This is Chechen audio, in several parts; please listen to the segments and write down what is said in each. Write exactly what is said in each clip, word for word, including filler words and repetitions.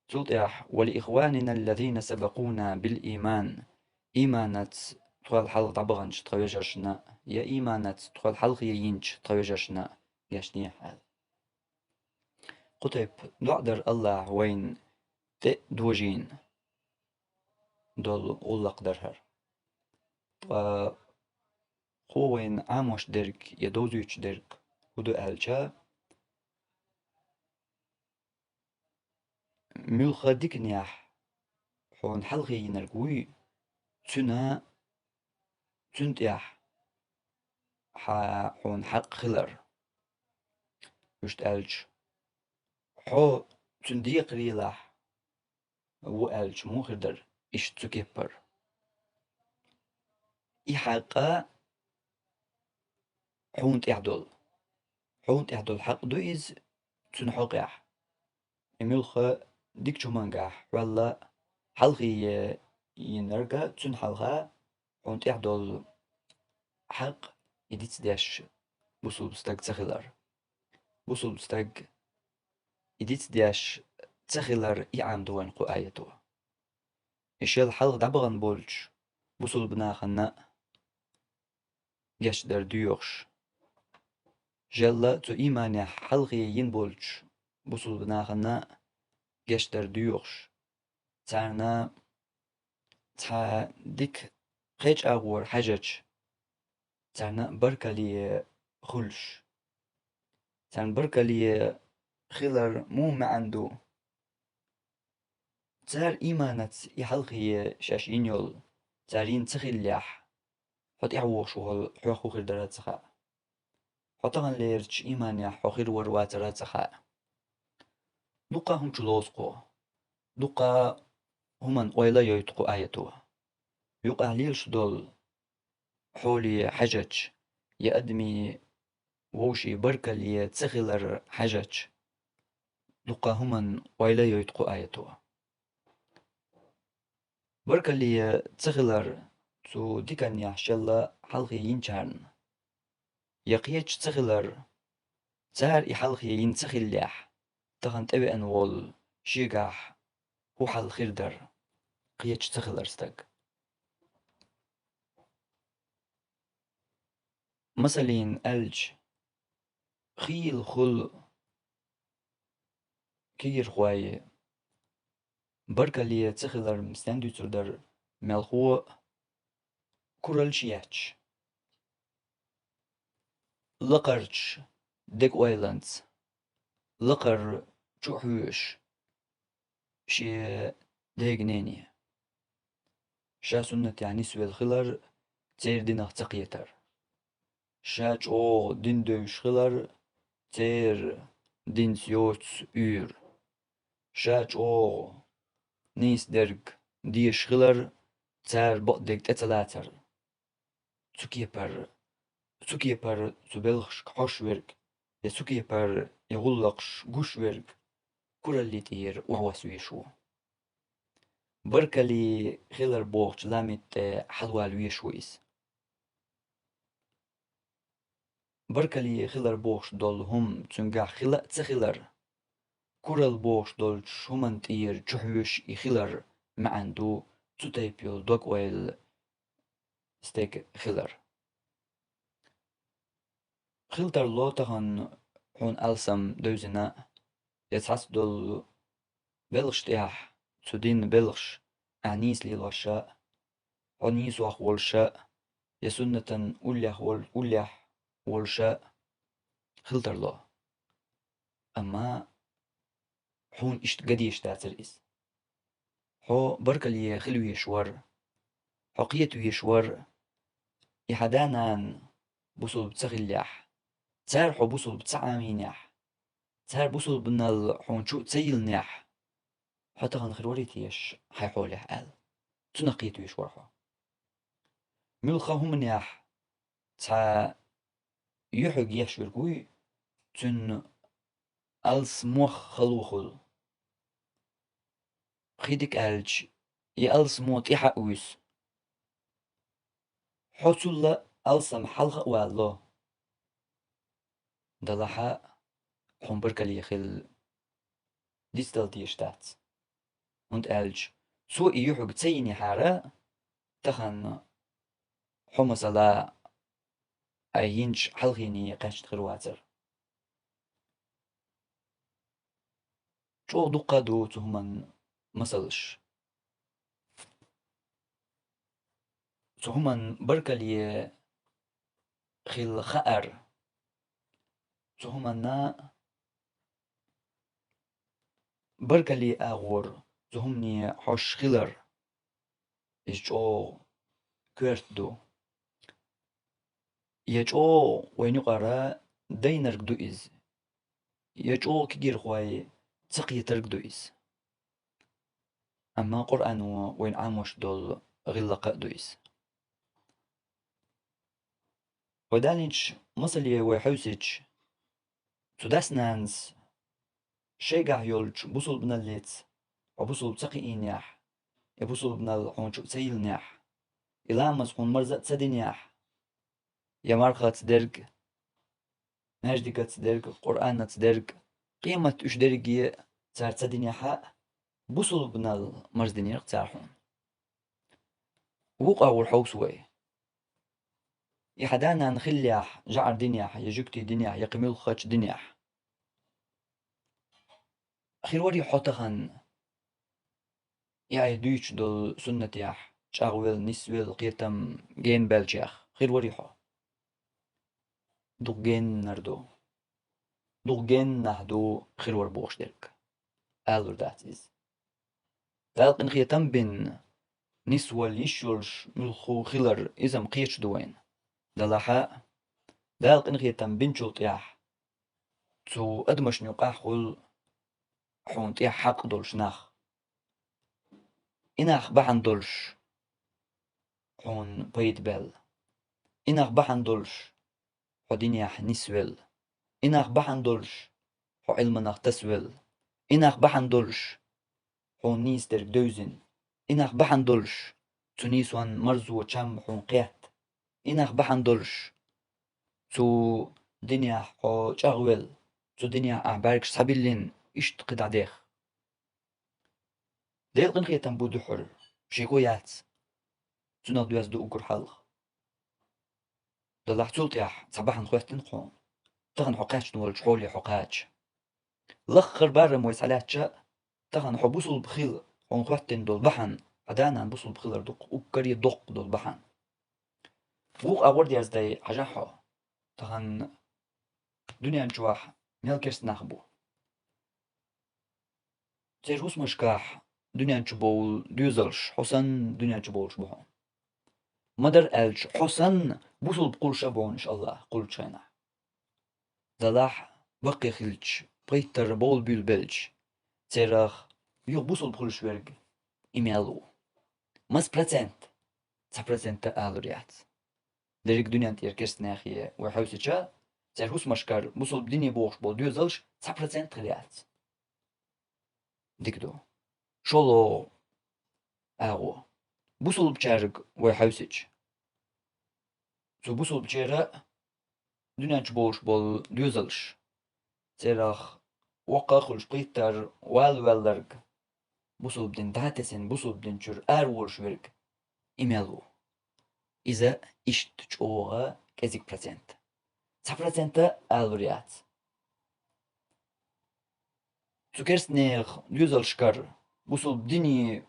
Цул тӀаьхьа: «ولإخواننا الذين سبقونا بالإيمان». Ийманаца тхол хьалха дӀабаханчу тхан вежаршна, я ийманаца тхол хьалхе йинчу тхан вежаршна гечдехьа аьлла. Кху тайпа доӀа дар АллахӀа вайна тӀе а дожийна долу гӀуллакх дара хӀара. Ткъа кхо вайна Ӏамош дерг я довзуьйтуш дерг хӀун ду аьлча, муьлхха диканехь хьуна хьалхе йинарг вуй, цуьнан, цуьнан тӀехь хьа-, хьуна хьакъ хилар. Иштта аьлча, хьо цуьнан декхарийлахь ву аьлча, муха хир дара иштта цу кепара? И хьакъ хьуна тӀехь долу. Хьуна тӀехь долу хьакъ ду иза цуьнан хьокъехь. И муьлхха дикачу хӀумангахь хьол хьалхе йинарг, цуьнан хьалха хьуна тӀехь долу хьакъ и дицдеш бусулба стаг ца хилар. Бусулба стаг и дицдеш ца хилар и Ӏамадо вайна кху аято. И шел хьалха дӀабахана болчу бусулба нахана гечдар доьхуш, шел цу ийманехь хьалхе йина болчу бусулба нахана гечдар доьхуш, царна цхьа дика кхечу агӀор хьаьжча, царна баркалле хуьлуш. Царна баркалле хилар муха маьӀна ду? Цара ийманаца и хьалхе шаьш йина йолу, цара йина ца хиллехь, хьо тӀаьхьа вогӀуш волу хьох хӀун хир дара ца хаьа. Хьо таханлерчу ийманехь хьо хир вара вацара ца хаьа. Дукха хӀума чу лозу кхо. Дукха хӀуманна ойла а йойту кху аято. Юкъахь лелаш долу хьоле хьаьжча, я адамийн вовшийн баркалле ца хилар хьаьжча, дукха хӀуманна ойла а йойту кху аято. Баркалле ца хилар цу диканехь шел хьалхе йинчарна, я кхечу ца хилар, цара и хьалхе йина ца хиллехь, тахана тӀевеана волу шегахь хӀун хьал хир дара, кхечу ца хилар стаг? Масаллин аьлча, хийла хуьлу кегийрхой баркалле ца хилар стенна дуьйцур дара, мелхо а кураллаш етташ, лакхарчу дегойланца лакхара чу а хьоьжуш, шен дега-нене ша суннатехь нисвелла хилар, церан динах ца кхетар. Ша чӀогӀа дин девзаш хилар, церан динца йоцу уьйр. Ша чӀогӀа нийса дерг дезаш хилар, цара бакъдерг тӀе ца лацар. Цу кепара, цу кепара цу белхашка хьожуш верг, я цу кепара и гӀуллакхаш гуш верг кураллин тӀера охьавосса везаш ву. Баркалле хилар бохучу ламан тӀе хьалавала везаш ву иза. Баркалле хилар бохуш долу хӀума цуьнгахь хила а ца хилар, куралла бохуш долчу хӀуманна тӀера чу хьоьжуш и хилар маьӀна ду цу тайпа йолу дог-ойла стеган хилар. Хила тарло тахана хьуна алсам девзина, я цхьацца долу белхаш тӀехь, цу динан белхаш ахь нийса лелош а, хьо нийсох волуш а, я суннатан уллехь вол-, уллехь волуш а хила тарло. Амма хьуна иштта ган дезаш дацара иза. Хьо баркалле хила везаш вара. Хьо кхета везаш вара. И хьан да-нана бусулба ца хиллехь, цара хьо бусулба ца Ӏамийнехь, цара бусулбанал хьуна чу а ца йиллинехь, хьо тахана хир варий теша хьайн хьолехь аьлла, цунах кхета везаш вара хьо. Муьлхха хӀуманехь цхьа юьхьиг еш верг вуй, цуьнан алсам мох хала хуьлу. Кхин дика аьлча, и алсам мох тӀаьхьа а вуьсу. Хьо цул а алсам хьалха а валало. Делахь а хьуна баркалле хила дицдала дезаш дац. ХӀунда аьлча, цо и юхьиг ца йинехьара, тахан хьо, масала, Ӏа йинчу хьалхене кхаьчна хир вацара. ЧӀогӀа дуккха а ду цу хӀуманан масалш. Цу хӀуманан баркалле хилла хаар, цу хӀуманна баркалле агӀор, цу хӀумане хьожуш хилар, иза чӀогӀа коьрта ду. Я чӀогӀа вайна юкъара дайнарг ду иза, я чӀогӀа кегийрхой ца кхетарг ду иза. Амма Къуръано вайна Ӏамош долу гӀиллакх а ду иза. Вай далийначу масале вай хьевсича, цу дас-нанас шайгахь йолчу бусулбаналлица, хьо бусулба ца кхиийнехь, я бусулбанал хьуна чу ца йиллинехь, и ламаз хьуна марза а ца динехь, я мархаца дерг, маьждигаца дерг, Къуръанаца дерг, къемат уьш дерриге цара ца динехь а, бусулбанал марздинера цара хьуна. Вукху агӀор хьовса вай. И хьан да-нана хиллехь, жӀар динехь, я жуьгти динехь, я кхин муьлххачу динехь, хир варий хьо тахана и айхьа дуьйцуш долу суннатехь чӀагӀвелла, нисвелла, кхетам гена баьллачех? Хир варий хьо? Дукха геннара ду. Дукха геннахь ду хир вара бохуш дерг. Алалур дац иза. Дала къинхетам бина, нисвала йиш йолуш муьлхха хилар, иза-м кхеташ ду вайна. Делахь а, Дала къинхетам бинчул тӀаьхьа цу адамашна юкъахь хуьлу хьуна тӀехь хьакъ долуш нах. И нах бахьана долуш хьуна пайда баьлла. И нах бахьана долуш хьо динехь нисвелла. И нах бахьана долуш хьо Ӏилманах тасавелла. И нах бахьана долуш хьуна нийса дерг девзина. И нах бахьана долуш цу нийсонан марзо, чам хьуна кхетта. И нах бахьана долуш цу динехь хьо чӀагӀвелла, цу динехь ахь бӀаьргаш схьабиллина, иштта кхидӀа дех. Делан къинхетам бу дуьххьара, шеко яц цунах доьзна ду уггар хьалха. Делахь цул тӀаьхьа цхьа бахьана хӀоьттина хьуна, тахана хьо кхаьчна волчу хьоле хьо кхача. Лаххара барам вай схьалаьцча, тахана хьо бусулба хила хьуна хӀоьттина долу бахьана, хьан да-нана бусулба хилар ду-кх уггаре доккха долу бахьана. Вукху агӀор дездай хьажахь хьо, тахана дуьнен чохь мел керста нах бу. Церан хӀусамашкахь дуьнен чу бовлу доьзалш, хьо санна дуьнен чу бовлуш бу хьуна. Ма-дарра аьлча, хьо санна бусулба кхуллуш а бу хьуна, иншаАллахӀ, кхуллучу хенахь. Делахь баккхий хилча, пхийттара бовла буьйлабелча, церах юха бусулба хуьлуш верг и мел ву? Маса процент? Цхьа процент а алур яц. Дерриг дуьнен тӀера керста нахе вай хьевсича, церан хӀусамашкара бусулба дине бохуш болу доьзалш цхьа процент хир яц. Дика ду. ШолгӀа агӀо. Бусулбачаьрга вай хьевсича, цу бусулбачеран дуьнен чу бовлуш болу доьзалш, церах воккха а хуьлуш пхийттара вала ваьлларг, бусулба дин дӀа а тесина, бусулба дин чуьра ара волуш верг, и мел ву? Иза иштта чӀогӀа кӀезиг процент. Цхьа процент а алур яц. Цу керстанехан доьзалшкара бусулба дине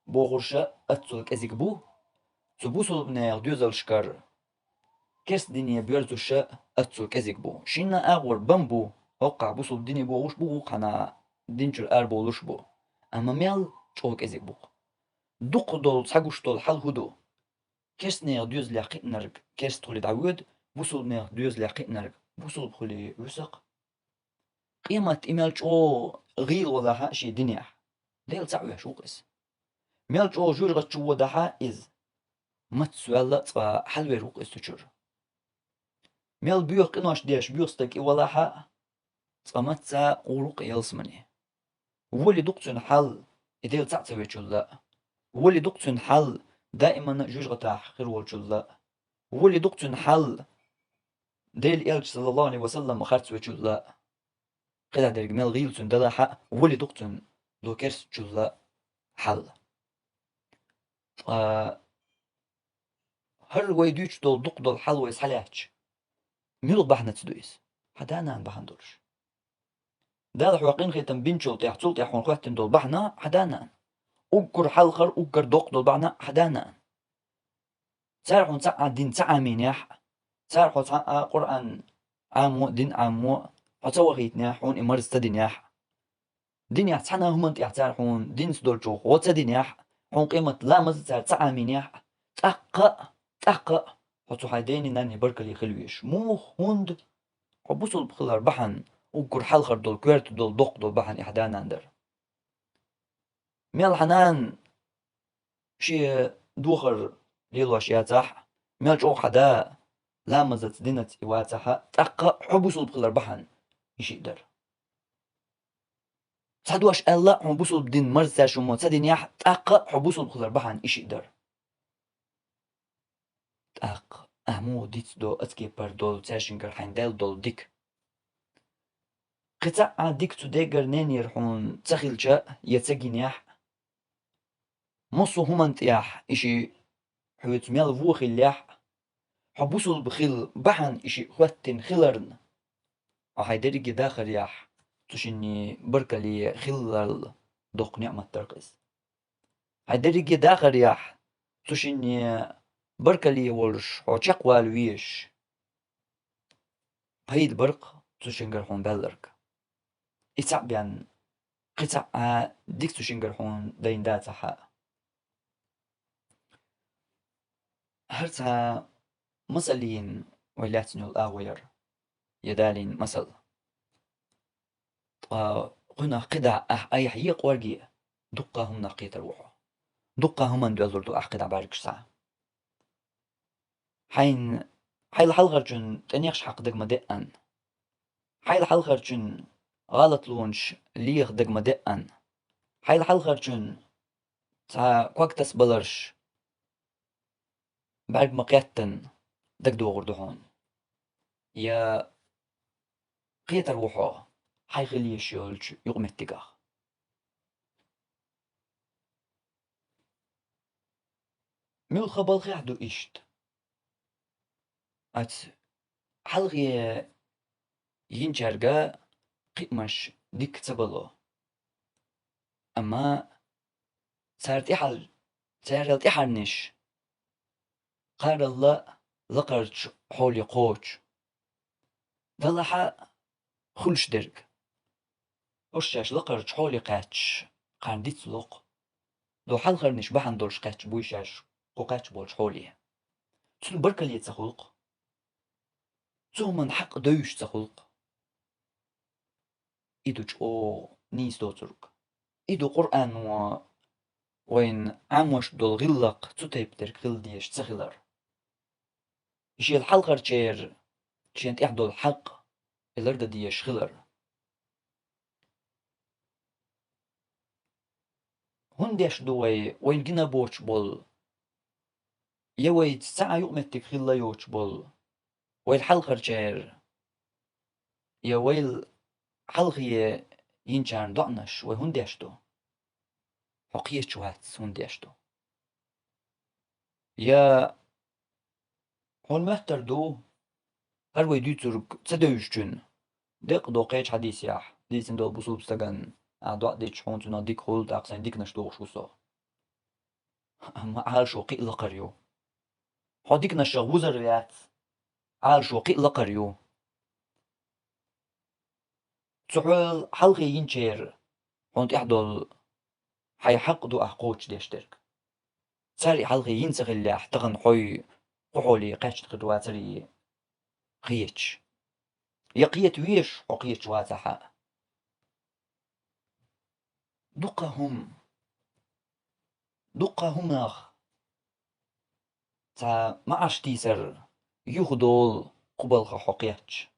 бохурша оццул кӀезиг бу, цу бусулбанехан доьзалшкара керста дине боьрзуша оццул кӀезиг бу. Шинна агӀор бан бу, хӀоккхахь бусулба дине бохуш бу, вукхахьна дин чуьра арабовлуш бу. Амма мел чӀогӀа кӀезиг бу-кх. Дукха долу, цхьа гуш долу хьал хӀун ду? Керстанехан доьзалех кхиънарг керста хуьлий дӀавоьду, бусулбанехан доьзалех кхиънарг бусулба хуьлий вуьсу-кх. Къемат и мел чӀогӀа гӀийла валахь а шен динехь, Дела цхьаъ веш ву-кх иза. Мел чӀогӀа жоьжахати чу водахь а иза, маца ваьлла а цкъа хьалавер ву-кх иза цу чуьра. Мел боьха къинош деш боьха стаг и валахь а, цкъа маца а гӀур ву-кх ялсамане. Вали ду-кх цуьнан хьал и Дела цхьаъ ца вечул а. Вали ду-кх цуьнан хьал даимана а жоьжахатехь хир волчул а. Вали ду-кх цуьнан хьал Делан элча, саллаллаху Ӏалайхи ва саллам, харц вечул а. КхидӀа дерг мел гӀийла цуьнан далахь а, вали ду-кх цуьнан до керстачул а, хьал. Ткъа хӀара вай дуьйцуш долу дукха долу хьал вай схьалаьцча, муьлха бахьанаца ду иза? Хьан да-нана бахьана долуш. Дала хьох къинхетам бинчул тӀехь, цул тӀехь хьуна хӀоьттина долу бахьана хьан да-нана. Уггар хьалхара, уггар доккха долу бахьана хьан да-нана. Цара хьуна цхьа а дин ца Ӏамийнехь, цара хьо цхьа а Къуръан Ӏамо а, дин Ӏамо а хьо ца вахийтинехь, хьуна и марз ца динехь, динехь цхьана а хӀуманна тӀехь цара хьуна динца долчух гӀо ца динехь, хьуна къемат ламаз а цара ца Ӏамийнехь, тӀаккха а, тӀаккха а хьо цу хьайн дений-нанний баркалле хила везаш. Муха? ХӀунда хьо бусулба хилар бахьана уггар хьалхара долу, коьрта долу, доккха долу бахьана и хьан да-нана дара. Мел хьан нана шен духар лелош яцахь а, мел чӀогӀа хьан да ламазаца, динаца и вацахь а, тӀаккха а хьо бусулба хилар бахьана и шиъ дара. Цхьа дош аьлла а, хьуна бусулба дин марзца шумо ца динехь, тӀаккха а хьо бусулба хилар бахьана и шиъ дара. ТӀаккха ахьа муха дицдо оцу кепара долу, цаьршингара хьайна даьлла долу дика? Кхин цхьа а дика цу дегара, ненера хьуна ца хилча а, я ца гинехь а, массо а хӀуманна тӀехь и шиъ хьоьца мел вон хиллехь а, хьо бусулба хила бахьана и шиъ хӀоьттина хиларна, хьо хьайн дерриге дахарехь цу шинна баркалле хиларал доккха ниӀмат дара-кх иза. Хьайн дерриге дахарехь цу шинна баркалле волуш хьо чекхвала везаш, пайда бар-кх цу шингара хьуна баьлларг. И цхьаъ бен, кхин цхьа а дика цу шингара хьуна дайна дацахь а. ХӀара цхьа масаллина вай лаьцна йолу агӀо яра, я далийна масал. Ткъа кхунах кхидӀа ахь айхьа е кӀорге, дуккха а хӀуманах кхетар ву хьо. Дуккха а хӀуманна доьллур ду ахь кхидӀа бӀаьргаш схьа. Хьайн, хьайл хьалхарчун тӀе нехаш хьакха дага ма деъан. Хьайл хьалхарчун гӀалатлонаш леха дага ма деъан. Хьайл хьалхарчун цхьа ког тасабаларш бӀаьрг ма кхеттан дагадогӀур ду хьуна. Я кхетар ву хьо хьайн хила езаш йолчу юкъаметтигах. Муьлхха балхехь ду иштта? Ас хьалхе йинчаьрга кхиамаш дика ца бало. Амма цара тӀаьхьар-, царал тӀаьхьарниш кхаралла лакхарчу хьоле кхочу. Далахьа хуьлуш дерг. Уьш шаьш лакхарчу хьоле кхаьчча, кхарна дицло-кх. До хьалхарниш бахьана долуш кхаьчча буй шаьш кху кхаьчча болчу хьоле. Цуьнан баркалле ца хуьлу-кх. Цу хӀуманна хьакъ девзаш ца хуьлу-кх. И ду чӀогӀа нийса доцург. И ду Къуръано вайна Ӏамош долу гӀиллакх, цу тайпа дерг хила дезаш ца хилар. И шел хьалхарчеран шен тӀехь долу хьакъ и лардан дезаш хилар. ХӀунда деш ду вай, вайна гина боцуш болу, я вайца цхьа а юкъаметтиг хилла йоцуш болу, вайл хьалхарчеран, я вайл хьалхе йинчарна доӀанаш вай хӀунда деш ду? Хьо кхеташ вац, хӀунда деш ду? Я хьуна моьттур ду, хӀара вай дуьйцург ца девзачун, декъа до кхечу хьадисехь, дийцина долу бусулба стаган, ахь доӀа дича, хьуна цунах дика хуьлу, тӀаккха сайн диканаш дохуш ву со. Амма Ӏалашо кхин а лакхара ю. Хьо диканашах вузар вац, Ӏалашо кхин а лакхара ю. Цу хьол хьалхе йинчеран хьуна тӀехь долу хьайн хьакъ ду ахь кхочушдеш дерг. Цара и хьалхе йина ца хиллехь, тахана хьо кху хьоле кхаьчна хир вацара кхеташ. Я кхета везаш, хьо кхеташ вацахь а. Дуккха а хӀума, дуккха а хӀуманах цхьа маӀарш тийсар юхадолу кху балхах хьо кхетча.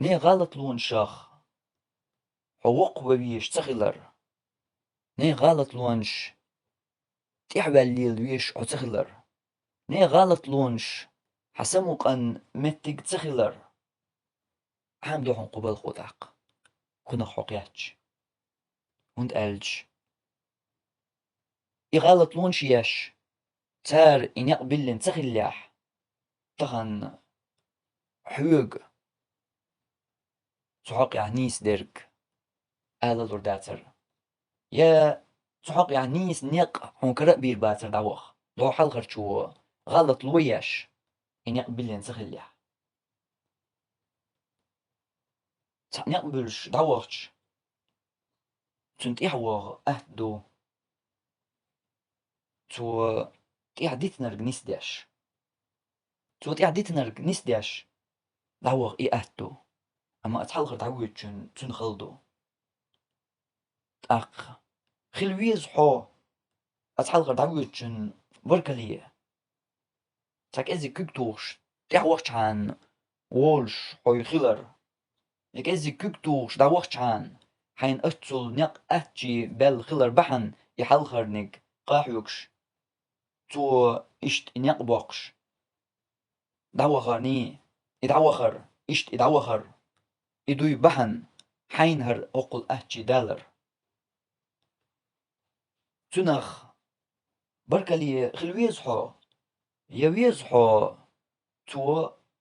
Нехан гӀалатлонашах хьо воккха ван везаш ца хилар. Нехан гӀалатлонаш тӀаьхьаваьлла лела везаш хьо ца хилар. Нехан гӀалатлонаш хьан самукъан меттиг ца хилар. Ӏама ду хьуна кху балхо тӀаккха, кхунах хьо кхетча. ХӀунда аьлча и гӀалатлонаш еш, цара и некъ биллина ца хиллехь, тахана хьоьга цу хьокъехь нийса дерг ала лур дацар. Я цу хьокъехь нийса некъ хьуна кара а бийр бацар дӀаваха. Ло хьалхарчо гӀалатло еш, и некъ биллина ца хиллехь. Цхьа некъ буьллуш дӀавахча, цуьнан тӀаьхьа ваха атта ду. Цо тӀаьхьа дитинарг нисдеш. Цо тӀаьхьа дитинарг нисдеш, дӀаваха и атта ду. Амма оцу хьалхара дӀавоьдучун цуьнан хала ду. ТӀаккха хила веза хьо оцу хьалхара дӀавоьдучун баркалле. Цхьа кӀеззиг куьг тухуш, тӀаьхьа вахчахьана волуш хьо хилар. Я кӀеззиг куьг тухуш, дӀавахчахьана, хьайна оццул некъ аттачу баьлла хилар бахьана и хьалхарниг къахьоьгуш, цо иштта и некъ боккхуш, дӀавахарний, и дӀавахар, иштта и дӀавахар, и дуй бахьана, хьайна хӀара хӀоккхул аттачу далар. Цунах баркалле хила веза хьо, я веза хьо, цо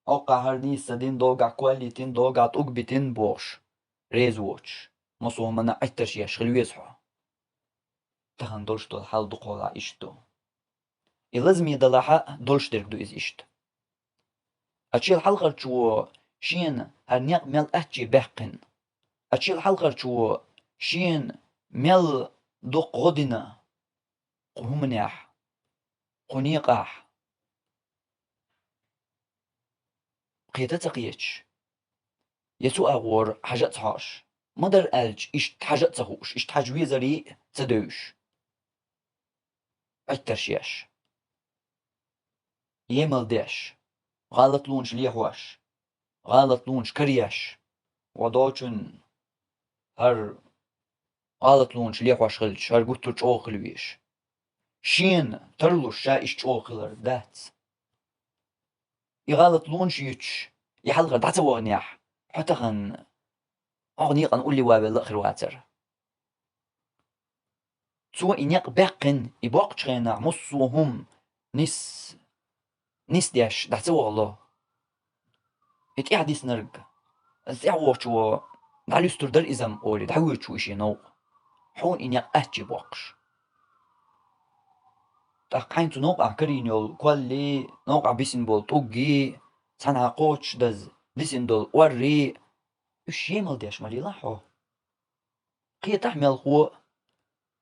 хӀоккхахь хӀара нийса ца дина, догахь кол йитина, догахь тӀулг битина бохуш, реза воцуш, массо а хӀуманна Ӏиттарш еш хила веза хьо. Тахана долуш долу хьал дукхахьолахь иштта ду. И лазаме далахь а долуш дерг ду иза иштта. Ачел хьалхарчо шена хӀара некъ мел аттаче баьккхина. Ачел хьалхарчо шена мел дукха гӀо дина кху хӀуманехь, кху некъахь. Кхета а ца кхеташ, я цу агӀор хьажа а ца хьош, ма-дарра аьлча, иштта хьажа а ца хууш, иштта хьажа везарий а ца девзаш. Ӏиттарш еш, емал деш, гӀалатлонаш лехьош, гӀалатлонаш караеш, ва доцун хӀара гӀалатлонаш лехьош хилча, хӀара гуттар а чӀогӀа хила везаш. Шена тарлуш ша иштта чӀогӀа хилар дац. И гӀалатлонаш юьтуш, и хьалхара дӀа ца ваханехь, хьо тахана хьо некъан улле ван велла а хир вацара. Цо и некъ баьккхина, и боккхучу хенахь массо а хӀума нис-, нисдеш дӀа ца вахало. И тӀаьхьа диснарг, аса тӀаьхьа вохучо дӀалуьстур дара иза-м олий, дӀавоьдуш ву и шен новкъа. Хьуна и некъ аттаче боккхуш. ТӀаккха хьайна цу новкъахь карийна йолу коллий, новкъахь бисина болу тӀуггий, цхьанхьа кхочуш даза дисина долу оррий, уьш емал деш ма лелахь хьо. Кхетахь мелхо,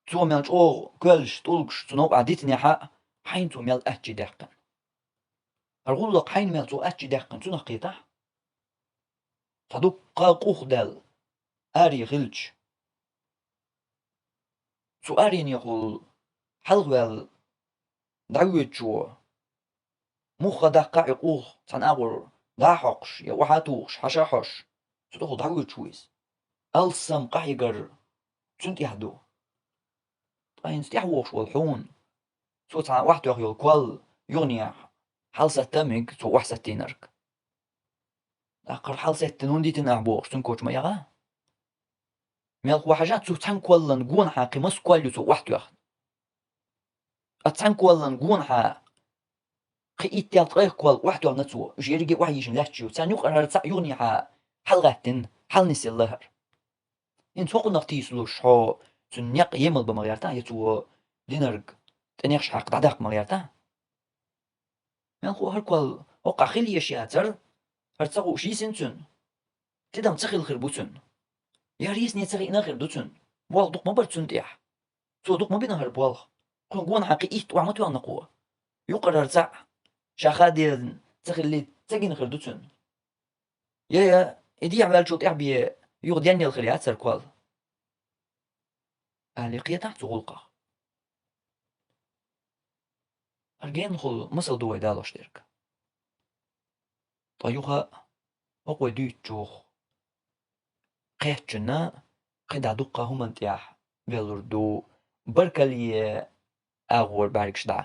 цо мел чӀогӀа коьллаш, тӀулгаш цу новкъахь дитинехь а, хьайна цо мел аттаче даьккхина. ХӀара гӀуллакх хьайна мел цо аттаче даьккхина, цунах кхетахь. Цхьа дуккха къух даьлла, аре хилча, цу аренехула хьалхаваьлла дӀавоьдучо, муха даккхахь и къух цхьана агӀор дӀа а хьокхуш, я охьа а тухуш, хьаша а хьош, цу тӀехула дӀавоьдуш ву иза. Алссам къахьегар цуьнан тӀехь ду. Ткъа хӀинца тӀаьхьа вохуш волу хьуна, цо цхьа охьатоьхна йолу кол юханехь хьалсатта а мега цо охьасаттийнарг. ТӀаккха хӀара хьалсеттина хӀунда йитина ахь бохуш, цуьнан коча ма эгӀа? Мелхо, хьажа, цу цхьана коллан гонахьа кхин масса кол ю цо охьатоьхна. Ткъа цхьана коллан гонахьа кхин итт-ялх ткъех кол охьатоьхна цо, уьш ерриге а охьайийшина лаьтташ ю. Царна юкъара хӀара цхьаъ юханехьа хьалагӀаьттина, хьалнисъелла хӀара. ХӀинца хӀокхунах тийсалуш хьо цуьнан некъ емал бан ма гӀертахь, я цо динарг тӀе нехаш хьаькхна дӀадаккха ма гӀертахь? Мелхо, хӀара кол хӀокхахь хила езаш яцара, хӀара ца хууш йисина цуьнан. Тидам ца хилла хир бу цуьнан. Я ресне ца хиъна хир ду цуьнан. Болх дукха ма бара цуьнан тӀехь. Цо дукха ма бина хӀара болх. Кхуьнан гонахьа кхин итт охьа ма тоьхна кхо. Юкъара хӀара цхьаъ ша хадерна ца хилли ца гина хир ду цуьнан. Я, я, и дехьаваьллачул тӀаьхьа бен юха денъелла хир яцара кол. Али кхетахь цу гӀуллакхах. ХӀара генахула масал ду вай далош дерг. Ткъа юха а хӀокхо дуьйцучух кхеттачунна кхидӀа дуккха хӀуманна тӀехь веллур ду, баркалле агӀор бӀаьргаш дӀа.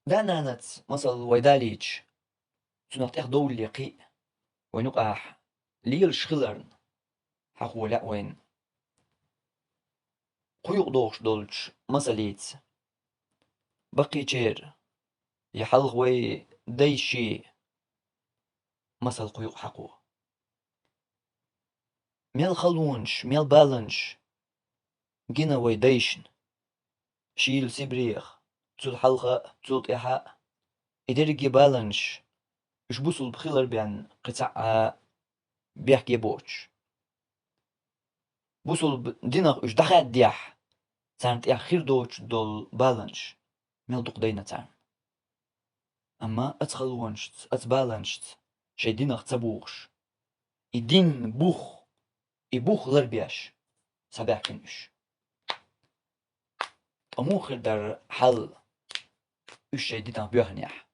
Да-нанаца, масала, вай далийча, цунах тӀехдовлале кхин а вайн юкъахь лелаш хиларна, хьахо лаьа вайна. Кху юкъа дохуш долчу масалца, баккхийчеран, я хьалха вай дайшин масал кху юкъа хьакхо. Мел халонаш, мел баланаш гина вай дайшна, шийла Сибрех, цул хьалха а, цул тӀаьхьа а, и дерриге баланаш, уьш бусулба хилар бен кхин цхьа а бехке боцуш. Бусулба динах уьш дӀахаьддехь, царна тӀехь хир доцуш долу баланаш мел дукха дайна царна. Амма оцу халонашца, оцу баланашца шайн динах ца бухуш, и дин бух, и бух ларбеш, схьабаьхкина уьш. Ткъа муха хир дара хьал уьш шайн динах боьхнехь?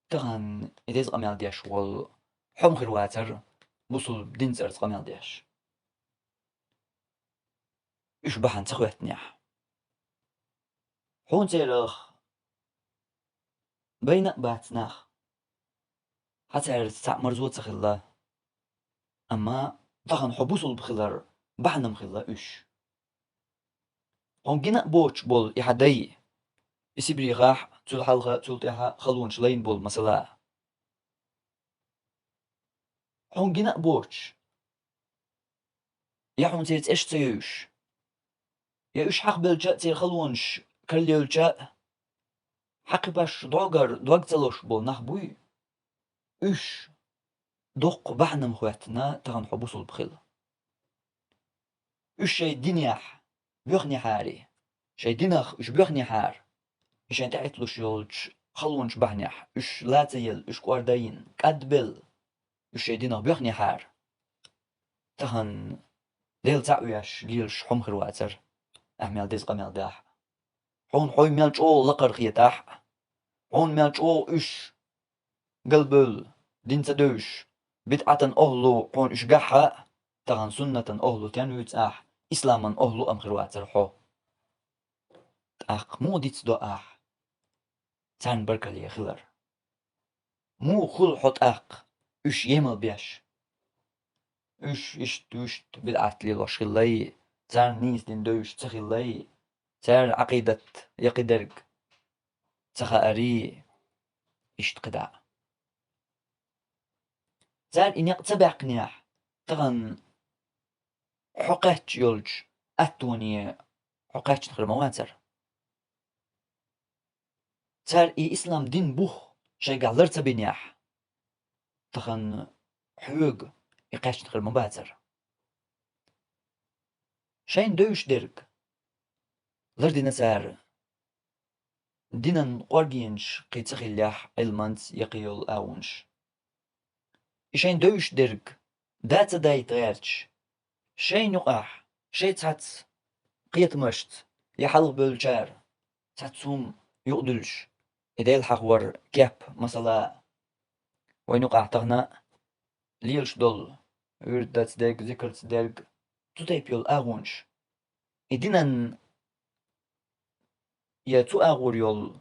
Тахана и деза къамел деш волу хьо-м хир вацара бусулба динан цӀарца къамел деш, уьш бахьана ца хӀоьттинехь. Хьуна церах байна а бац нах, хьан цаьрца цхьаъ марзо а ца хилла. Амма тахана хьо бусулба хилар бахьана-м хилла уьш. Хьуна гина а боцуш болу и хьан дай, и Сибрехахь а, цул хьалха а, цул тӀаьхьа а халонаш лайна болу, масала. Хьуна гина а боцуш, я хьуна церан цӀераш ца евзаш, я уьш хьахабелча а, церан халонаш карладевлча а, хьан кхин баш доггара дог ца лозуш болу нах буй, уьш доккха бахьана-м хӀоьттина тахана хьо бусулба хила. Уьш шайн динехь боьхнехьара, шайн динах уьш боьхнехьара, и шайн тӀехӀитталуш йолчу халонаш бахьанехь, уьш лан ца елла, уьш кӀордайина, кӀадбелла, уьш шайн динах боьхнехьара, тахана Дела цхьаъ веш лелаш хьо-м хир вацара, ахь мел деза къамел дахь а. Хьуна хьо мел чӀогӀа лакхара хетахь а, хьуна мел чӀогӀа уьш галбевлла, дин ца девзаш, бидӀатан охӀла хьуна уьш гахь а, тахана суннатан охӀла тен вуьйцу ахь, исламан охӀла-м хир вацара хьо. ТӀаккха муха дицдо ахь царна баркалле хилар? Муха хуьлу хьо тӀаккха уьш емал беш? Уьш иштта-вуьшта бидӀат лелош хилла, царна нийса дин девзаш ца хилла, церан Ӏакъидат я кхидерг ца хаарий, иштта кхидӀа а. Цара и некъ ца баьккхинехь, тахана хьо кхаьчна йолчу аттоне хьо кхаьчна хир ма вацара. Цара и ислам дин бух шайгахь лар ца бинехь, тахана хьоьга и кхаьчна хир ма бацара. Шайна девзаш дерг лардина цара, динан кӀоргенаш кхин ца хиллехь, Ӏилманца я кхин йолу агӀонаш. И шайна девзаш дерг да ца дайта гӀерташ, шайна юкъахь, шайн цхьацца кхетамашца я хьалхабевллачара цхьацца хӀума юкъадуьллуш, и Дела хьахавар кеп, масала, вайн юкъахь тахана лелаш долу вирд дац дерг, зикр ца дерг, цу тайпа йолу агӀонаш. И динан я цу агӀор йолу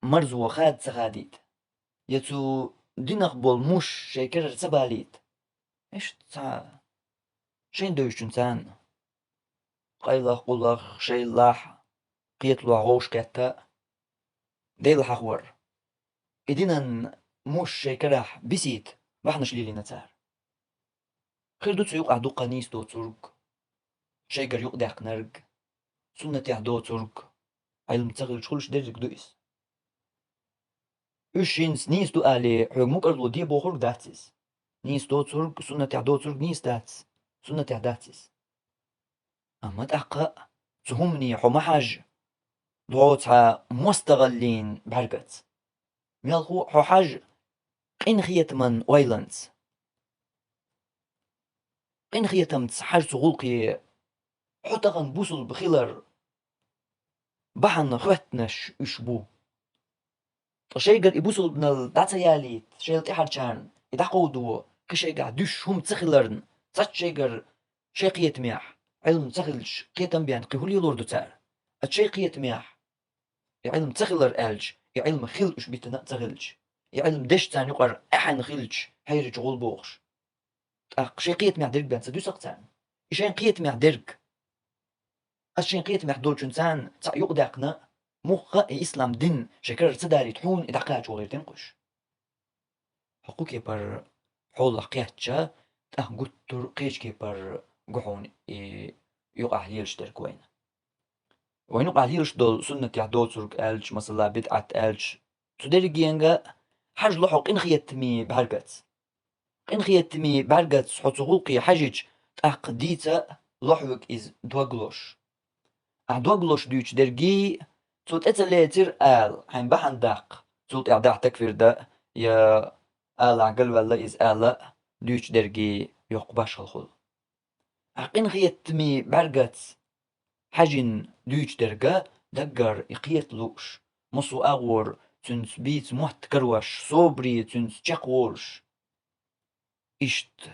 марзо хада ца хадийта, я цу динах болу муш шайн керара ца балийта. Иштта цхьа шайна девзачун царна къайлах, къулах, шайлахь, кхеталохь гӀовш кхетта а, Дела хьахавар, и динан муш шайн карахь бисийта бахьанаш лелийна цара. Хир ду цу юкъахь дуккха нийса доцург, шайгара юкъадаьккхинарг, суннатехь доцург, Ӏилма ца хилча хуьлуш дерриг ду иза. Уьш хӀинца нийса ду алий, хьоьга мукӀарло де бохург дац иза. Нийса доцург, суннатехь доцург нийса дац, суннатехь дац иза. Амма тӀаккха а цу хӀумане хьо ма хьажа дӀо цхьа мостагӀаллин бӀаьргаца. Мелхо а хьо хьажа къинхетаман ойланца. Къинхетамца хьажа цу гӀуллакхе, хьо тахана бусулба хилар бахьана хӀоьттинарш уьш бу. Ткъа шайгара и бусулбанал дӀа ца ялийта, шайла тӀаьхьарчарна и дӀакховдо, кхин шайгахь дуьсуш хӀума ца хиларна, цхьацца шайгара шайн кхетамехь Ӏилма ца хилча, кхетам бен кхин хӀун лелор ду цара? Ткъа шайн кхетамехь и Ӏилма ца хилар аьлча, и Ӏилма хила уьш биттина а ца хилча, и Ӏилма деш царна юкъара эхьан хилча, хьерача гӀолла бохуш. ТӀаккха шайн кхетамехь дерг бен ца дуьсу-кх царна. И шайн кхетамехь дерг. Ас шайн кхетамехь долчунна царна цхьаъ юкъадаьккхина, мухха а и ислам дин шайн карара ца далийта хьуна и дӀакхачо гӀертина-кх уьш. Хьо кху кепара хьолах кхетча, тӀаккха гуттар а кхечу кепара гу хьуна и юкъахь лелаш дерг вайна. Вайна юкъахь лелаш долу суннатехь доцург аьлча, масала, бидӀат аьлча, цу дерриге хьажа ло хьо къинхетамийн бӀаьргаца. Къинхетамийн бӀаьргаца хьо цу гӀуллакхе хьаьжча, тӀаккха дийца а ло хьоьга иза дог лозуш. Ахь дог лозуш дуьйцу дерриге, цо тӀе ца лецира ала, хьайн бахьана даккха, цул тӀаьхьа дахьа такфир дан, я алахь галваьлла иза ала дуьйцу дерриге йоккха башхалла хуьлу. Ахь къинхетамийн бӀаьргаца хьаьжна дуьйцу дерг даггара и кхета лууш, массо а агӀор цуьнца бийца мотт карош, собаре цуьнца чекхволуш. Иштта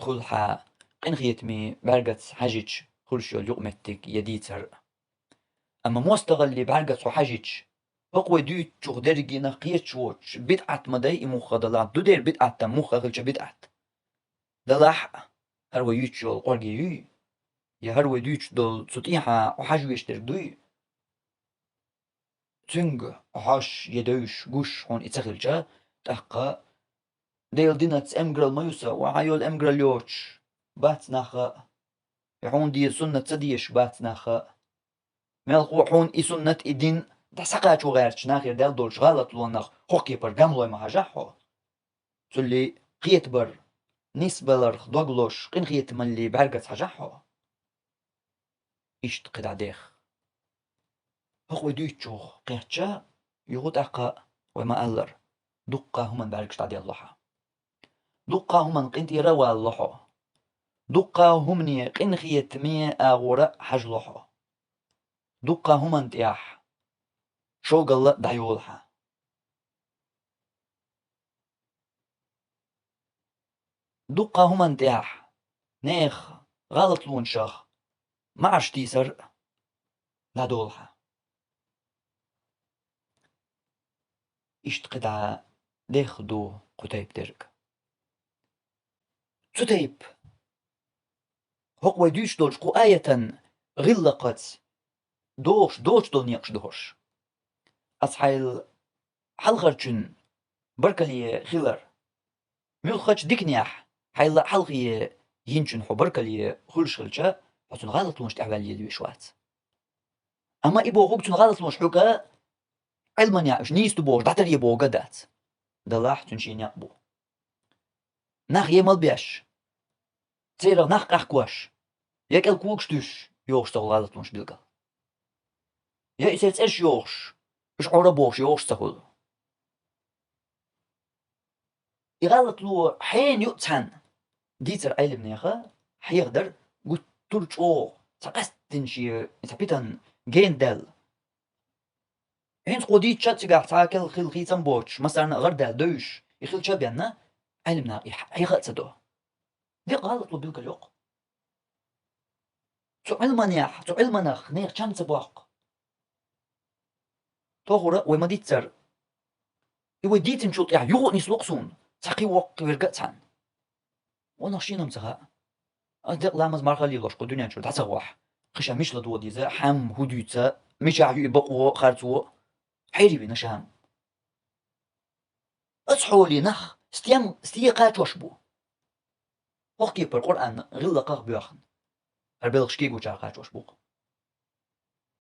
хуьлу хьан къинхетамийн бӀаьргаца хьаьжча хуьлуш йолу юкъаметтиг я дийцар а. Амма мостагӀаллин бӀаьргаца хьо хьаьжча, хӀокху вай дуьйцучух дерригенах кхеташ воцуш, бидӀат ма дай и мухха далахь, ду дера бидӀат, амма мухха хилча бидӀат. Далахь а, хӀара вай юьйцуш йолу кӀорге юй, я хӀара вай дуьйцуш долу цу тӀехьа хьо хьажа веш дерг дуй, цуьнга хьожуш я девзаш гуш хьуна и ца хилча, тӀаккха Делан динца эмгаралла ма ю сан, ва хьан йолу эмгаралла йоцуш бац нах а, я хьуна деза суннат ца дезаш бац нах а. Мелхо хьуна и суннат, и дин дӀасакхачо гӀерташ нахера даьлла долчу гӀалатлонах хӀокху кепара гамлой ма хьажахь хьо. Цулли кхетабар, нисбаларх дог лозуш, къинхетамаллин бӀаьргаца хьажахь хьо. Иштта кхидӀа дех. ХӀокху вай дуьйцучух кхетча, юха тӀаккха вай ма-аллара, дуккха хӀуманан бӀаьргаш дӀаделла хьан. Дуккха хӀуманна къинтӀера а валало хьо. Дуккха хӀумане къинхетаме агӀора а хьажало хьо. Дуккха хӀуманна тӀехь шогалла а дӀайолу хьан. Дуккха хӀуманна тӀехь нехан гӀалатлонашах маӀарш тийсар а дӀадолу хьан. Иштта кхидӀа дех ду кху тайпа дерг. Цу тайпа хӀокху вай дуьйцуш долчу кху аятан гӀиллакхаца дохуш доцуш долу некъаш ду хӀорш. Ас хьайла хьалхарчун баркалле хилар. Муьлххачу диканехь хьайла хьалхе йинчун хьо баркалле хуьлуш хилча, хьо цуьнан гӀалатлонаш тӀехь ваьлла лелавеш вац. Амма и бохург цуьнан гӀалатлонаш хьоьга Ӏилманехь уьш нийса ду бохуш дӀатаръе бохург а дац. Далахь цуьнан шен некъ бу. Нах емал беш, церах нах къахкош, я кӀел когаш туьйсуш йохуш ца хуьлу гӀалатлонаш билггал. Я и церан цӀераш йохуш, уьш Ӏора бохуш йохуш ца хуьлу. И гӀалатло хьенан ю а цхьаьна, дийцар Ӏелимнеха хьехадар гуттар а чӀогӀа, цхьа къаьсттина шен, цхьа питана гена даьлла. ХӀинца кхо дийцча а цигахь цхьа а кӀел хила хийцам боцуш, массарна а гӀардаьлла девзаш, и хилча а бен, Ӏелимнаха и хьеха а ца до. Декъа гӀалатло билгалйоккху. Цу Ӏилманехь, цу Ӏилманах нехан чам ца боккху. Тохара вай ма-дийццара, и вай дийцинчул тӀаьхьа юха а нисло-кх суна цхьа кхин воккха верг а цхьаьна. Ванах шена-м ца хаьа. Ас декъа ламаз, марха лелош кху дуьнен чуьра дӀа ца гӀохь, кхин ша мича ладогӀа деза, хьан хӀун дуьйцу, мичахь ю и бакъо а, харцо а, хьере вина ша-м. Аса хьоле нах стен, стен кхачош бу? ХӀокху кепара Къуръан гӀиллакхах а боьхна, хӀара белхаш кегочара кхачош бу-кх.